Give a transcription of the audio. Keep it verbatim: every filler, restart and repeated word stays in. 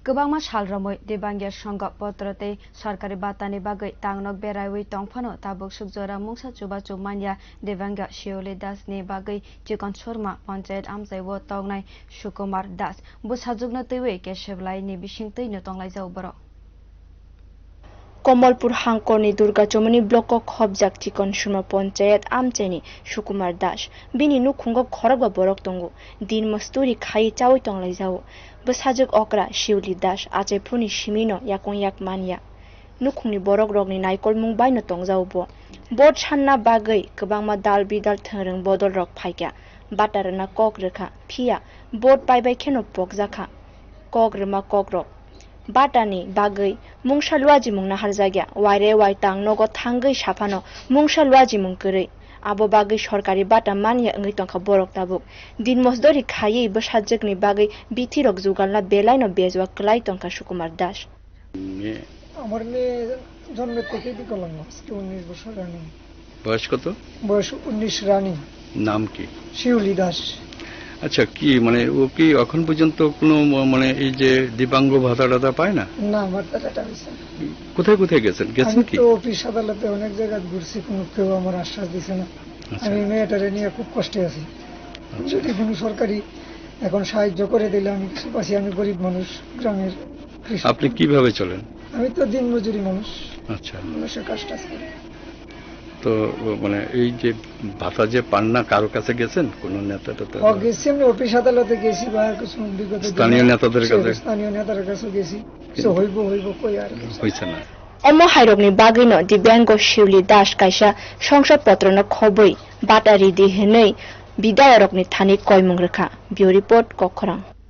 Kwbangma sal romwi Dibangya Songho potro tei sorkari batani bagwi tangnok beraiwi tongphano tabuk sukjora mungsa chubachu manya Dibangya Shioli Das ni bagwi Chikon Surma Panchayat amchai o tongnai Sukumar Das bwsajwkno twiwi keseblai ni bising twino tonglaijao borok. Komolpur hangkorni Durga Chomoni block o khobjak Chikon Surma Panchayat amchaini Sukumar Das. Bini nukhungo khorokba borok tongo. Din mosturi khai chawi tonglaijao. Bwsajwk okra Shiuli Das achaiphuruni simino yakung yak manya. Nukhungni borok rokni naikolmung baino tongjao bo. Vote sanna bagwi kwbangma dal bidal thwngrwng bodol rok phaikha. Bata rwna kok rwkha. Phiya vote paibai kheno pokjakha. Kok rwma kok rok. Batani bagwi mungsa luajimung naharjakya, waire waitang nogo thangwi saphano mungsa luajimung kwrwi. Abo bagwi sorkari bata manya wngwi tongkha borok tabuk. Din mosdori khaiwi bwsajwkni bagwi bithirok jugalna belaino bejua kwlai tongkha Sukumar Das. মেয়ে আমার মেয়ে জন্মের থেকেই বিকলাঙ্গ, আজকে উনিশ বছর রানিং। বয়স কত? বয়স উনিশ রানিং। নাম কি? শিউলি দাস। আচ্ছা, কি মানে ও কি এখন পর্যন্ত কোনো ম-, মানে এই যে দিব্যাঙ্গ ভাতা টাতা পায় না? না, আমার তো টাকা হয়েছে না। কোথায় কোথায় গেছেন? গেছেন আমি কি? তো অফিস আদালতে অনেক জায়গা ঘুরছি, কোনো কেউ আমার আশ্বাস দিছে না। আচ্ছা। আমি মেয়েটারে নিয়ে খুব কষ্টে আছি। আচ্ছা। যদি কোনো সরকারি এখন সাহায্য করে দিলে আমি কিছু বাঁচি, আমি গরিব মানুষ, গ্রামের কৃষক। আপনি কিভাবে চলেন? আমি তো দিনমজুরি মানুষ। আচ্ছা। মানুষের কাজ টাজ করি। তো, মানে, এই যে ভাতা যে পান না, কারো কাছে গেছেন? কোনো নেতা টেতা? ও, গেছি, এমনি অফিস আদালতে গেছি বা কিছু বিগত দিনে স্থানীয় নেতাদের কাছে? স্থানীয় নেতার কাছে গেছি। কিছু হইব, হইব, কই আর কিছু। হইছে না। Omo hairokni bagwino Dibyango Shiuli Das kaisa songsad potrono khobwi bata ridi hwnwi bidayarokni thani koimung rwkha. Bureau Report, Kokkhorang.